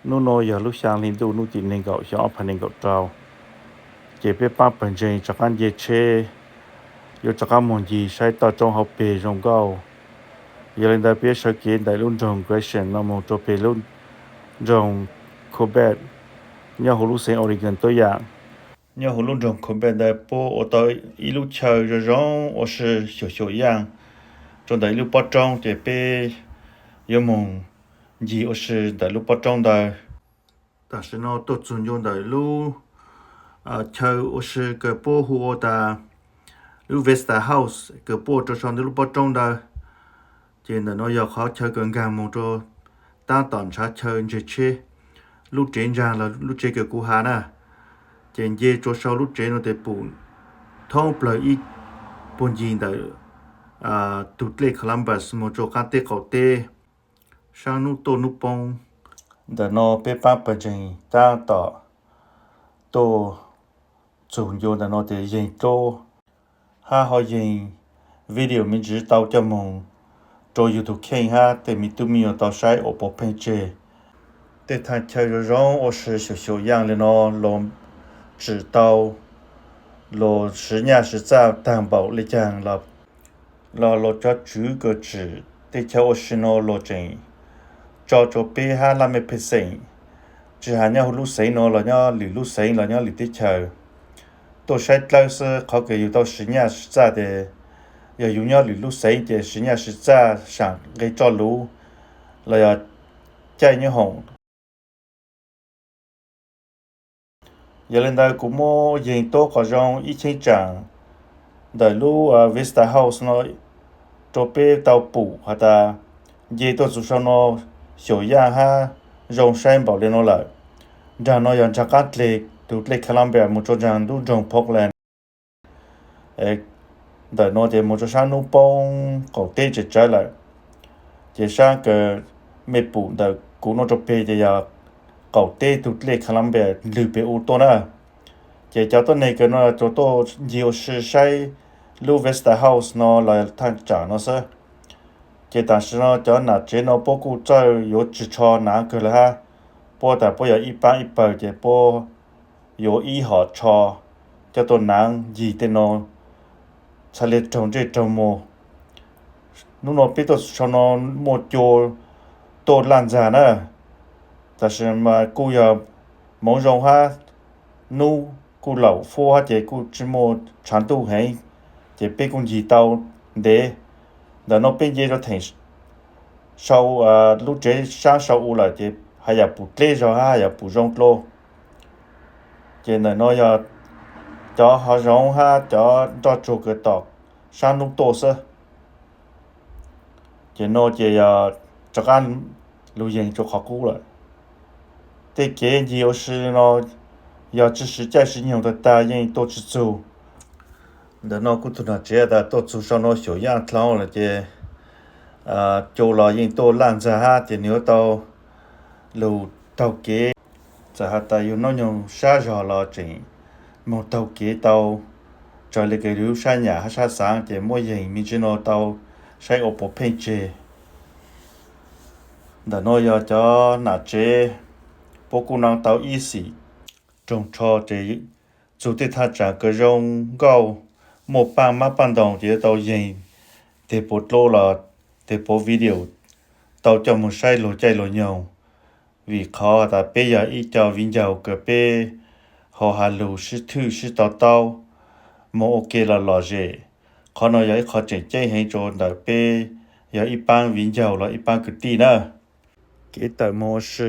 Hnub no yog lub xya hli ntuj hnub tim nees nkaum xyoo ob phav nees nkaum rau, ces peb pab pawg ntseeg rov qab nce tsheb yuav rov qab mus ncig saib toj roob hauv pes zoo nkauj. Yog li ntawd peb sawv kev ntawm lub nroog Gratiot no mus rau pem lub nroog Quebec, nyob hauv lub xeev Oregon tuaj yam. Nyob hauv lub nroog Quebec ntawd puab ua tau ib lub chaw zoo zoo ua si xyuam xyuam yaaj rau ntawm ib lub pob roob, ces peb yuav mus ncig ua si ntawm lub pob roob ntawd. Tam sim no tuaj txug ncua ntawm lub chaw ua si kws puab hu ua tas lub Vista House kws puab ua rau sau ntawm lub pob roob ntawd. Ces ntawm no yog qhov chaw kws nkaag moog rua taab tom ntshav chaw ntseg tsheb, lub tsev ntsaag los lub tsev kws kuv has na. Ces nce rua sau lub tsev no tes pum thoob plawg ib puag ncig ntawm tug dlej Columbus moog rua qaab teb qaum teb, saab nub tuaj nub poob. Ntawm no peb paab pawg ntseeg taab tom tuaj txug ncua ntawm no tes yeeg dlub hab ho yeeg video me ntsis tau coj moog rua yug tug kheej hab tej me tub me nyuam tau saib ua puav pheej tseg. Tej thaaj chaw zoo zoo ua si xyuam xyuam yaaj le no los tsim tau los siv nyaj siv txaj taag npaum le caag los, los cov tswv kws tsim tej chaw ua si no los tseem tso rua peb hab laj mej pej xeem, tsi has nyob huv lub xeev no los nyob lwm lub xeev los nyob lwm teb chaws, tuaj saib dlawb xwb. Qhov kws yug tau siv nyaj siv txaj tes yog yug nyob lwm lub xeev ces siv nyaj siv txaj saam nqe tsoj luv los yog caij nyoob hoom. Yog le ntawd kuv muab yeeg tuab qhov zoo ib cheeb tsaam ntawm lub Vista House no rua peb tau pum has tas nce tuaj txug sau no xyuam yaaj hab zoo saib npaum le no lawm. Nraag no yog nraag qaab dleg tug dlej Columbia moog rua nraag ntuj nroog Portland. Ntawm no ces moog rua saab nub poob qaum teb tsawv tsawv lawm. Ces saab kws mej pum ntawm kuv nuav rua peg ces yog qaum teb tug dlej Columbia lwg peg u tuaj na. Ces cov tuab neeg kws no tsuas tuaj ncig ua si saib lub Vista House no los thaaj tsaam no xwb. Ces tam sim no cov nam tsev no puab kuj txawj yuav tsis tsho naav kawg lawm hab, puab tas puab yog ib paab ib pawg ces puab yuav ib hom tsho coj tuaj naav ncig tej no txhaj le raug ntsej raug muag. Hnub no peb tuaj sau no muaj cua tuaj laj ntxag na, tam sim mas kuj yog hmoov zoo hab, nub kuj laum fuab hab ces kuj tsi muaj tshav ntuj heev, ces peb kuj ncig tau ntev. Ntawm no peb nce rua theem sau lub tsev saab sau u lawm ces has yam pum dleb zog hab has yam pum zoo dlua. Ces ntawm no yog cov hav zoov hab cov nroj tsuag kws tom saab nub tuaj xwb. Ces no ces yog rov qaab lug yeeg rua qhov qub lawm. Tej kev ncig ua si no yog tsi siv caij siv nyoog tag tag yeej tuaj tsi txug. Ntawm no kuv tug nam tsev tas tuaj txug sau no xyuam yaaj dlhau lawm ces cua los yeej tuaj laj ntxag hab ces nwg yuav tau lug taug kev. Txawm has tas yug nub nyoog sab zog los tseem moog taug kev tau, raws le kws lub sab nyam hab sab xaav ces muab yeeg me ntsis no tau saib ua puav pheej tseg. Ntawm no yog cov nam tsev, puab kuj naav tau ib xim roog tsho ces txug tej thaaj tsaam kws zoo nkauj, muaj paaj mab paaj ntoo ces yuav tau yeeg teg puav dlub los teg puav video tau coj moog saib luag caij luag nyoog. Vim qhov tas peb yog ib co viv ncaus kws peb ho has lug sib thwj sib to taub, moog ua ke los lom zem. Qhov no yog ib qho tseem ceeb heev rua ntawm peb yog ib paab viv ncaus los ib paab kwv tij na. Kev tawm moog ua si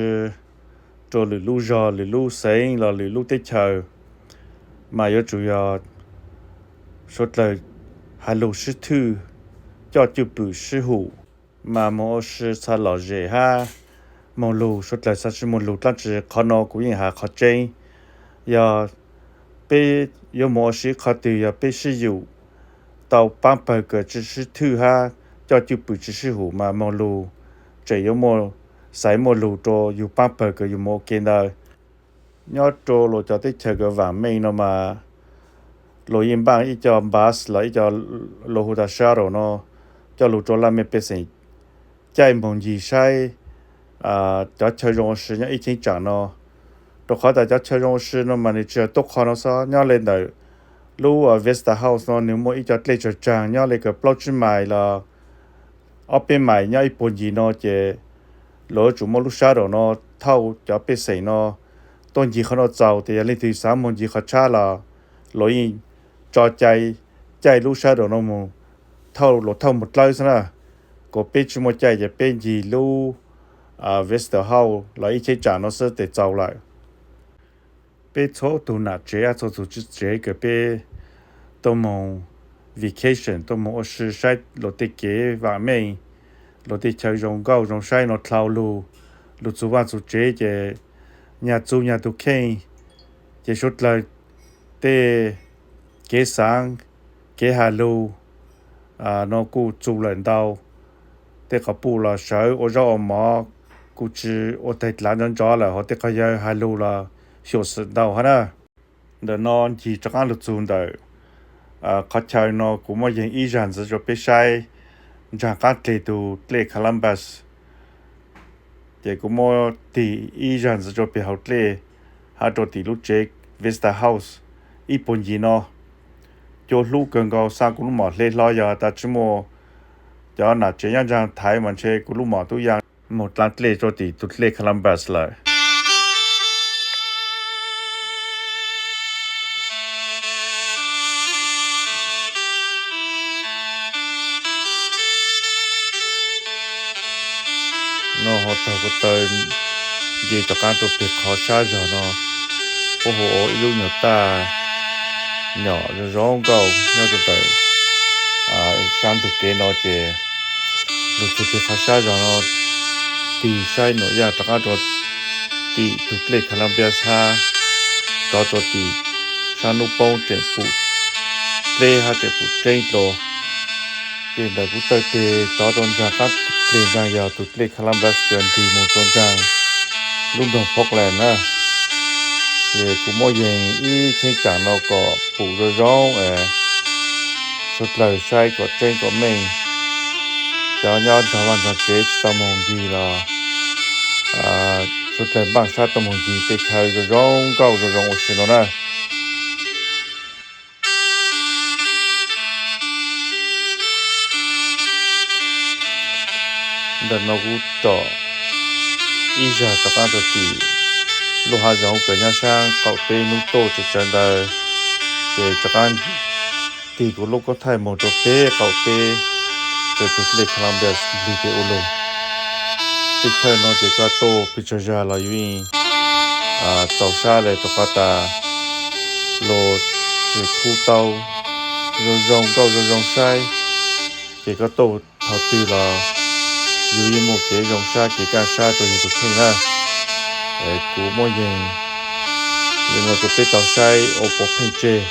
rua lwm lub zog lwm lub xeev los lwm lub teb chaws mas yuav tsum yog suav dlawg has lug sib thwj, coj cwj pwm sib hum mas moog ua si txha lom zem hab moog lug. Suav dlawg txha tsi moog lug dlaab tsi, qhov no kuv yeej has qhov tseeb. Yog peb yuav moog ua si qhov twg yog peb sib yum tau paab pawg kws tsi sib thwj hab coj cwj pwm tsi sib hum mas moog lug tseem yuav muaj, xaiv muaj lug rua yug paab pawg kws yug moog ua ke ntawd. Nyob rua luas cov teb chaws kws vaam meej no mas luas yeej npaaj ib co bus los ib co luas hu tas shuttle no coj lug rua laj mej pej xeem caij moog ncig saib cov chaw zoo ua si nyob ib cheeb tsam no. Rau qhov tas cov chaw zoo ua si no mas nws tsis yog tuaj qho no xwb, nyob li ntawm lub Vista House no nws muaj ib co dlej tsawg tsaag nyob li kaum plaub tsib mais los ob peb mais nyob ib puag ncig no ces luag yuav tsum muaj lub sab daum no thauj cov pej xeem no tuaj ncig qhov no txaus. Ces yog leej twg xav moog ncig qhov tshab los luag yeej tso cai caij lub sab daum no mus thauj, luag thauj mus dlawb xwb na. Kuas peb tsis muaj caij ces peb ncig lub Vista House los ib cheeb tsam no xwb tes txaus lawm. Peb txhua tug nam tsev, txhua tug txiv tsev kws peb tuaj moog vacation, tuaj moog ua si saib luag tej kev vaam meej, luag tej chaw zoo nkauj zoo saib no dlhau lug, lug txug vaaj txug tsev ces nyag txug nyag tug kheej, ces suav dlawg tej kev xaav, kev has lug no kuj txug lawm ntau. Tej quas puj los sawv ua zaub ua mov, kuj tsi ua taig dlav nrov nrov lawm, ho tej quas yawg has lug los xyuam xim ntau hab na. Ntawm no ncig rov qaab lug txug ntawm qhov chaw no kuv muab yeeg ib zag ntxiv rua peb saib ntsaag qaab dleg tug dlej Columbus. Ces kuv muab tig ib zag ntxiv rua peg hauv dlej hab rua tim lub tsev Vista House ib puag ncig no. Cua hlub kawg nkaus, xaa kuv lub mom hle hlo, yog tas tsi muaj cov nam tsev nyob ntsaag thaiv mas ntshe kuv lub mom tub yaa moog dlaa dlej rua tim tug dlej Columbus lawm. No ho taug ko taw nce rov qaab rua peg qhov sab zog no, puab hu ua ib lub nyuas taj nyom zoo zoo nkauj nyob rua ntawm sab ntug kev no ces lug txug peg qhov sab zog no tig saib nuam yaj rov qaab rua tim tug dlej Columbus hab rov rua tim sab nub poob tseem pum dleb hab tseem pum tseeb dlua. Ces ntawm kuv taw teg rov rua ntsaag qaab dleg ntsaag yog tug dlej Columbus kws nrig moog rua ntsaag lub nroog Portland na. Ces kuv muab yeeg ib cheeb tsam no kom pum zoo zoo, suav dlawg saib kom tseeb kom meej. Cov nyob ntsaag vaaj ntsaag tsev tsi tau moog ncig los suav dlawg npaaj sab tau moog ncig tej chaw zoo zoo nkauj zoo zoo ua si no na. Ntawm no kuv rov ib zag rov qaab rua tim lub hav zoov kws nyob saab qaum teb nub tuaj tsawv tsawv ntawd, ces rov qaab tig kuv lub koob thaij moog rua peg qaum teb, rua tug dlej Columbus nrig peg ua lug. Tej chaw no ces koj tuaj peg tsawg zag los yuav txaus sab le rua qhov tas luag tsi khub tau, zoo zoo nkauj zoo zoo saib. Ces koj tuaj thaum twg los yug yeej muaj kev zoo sab kev kaj sab rua yug tug kheej na. Kuv muab yeeg le no rua peb tau saib ua puav pheej tseg.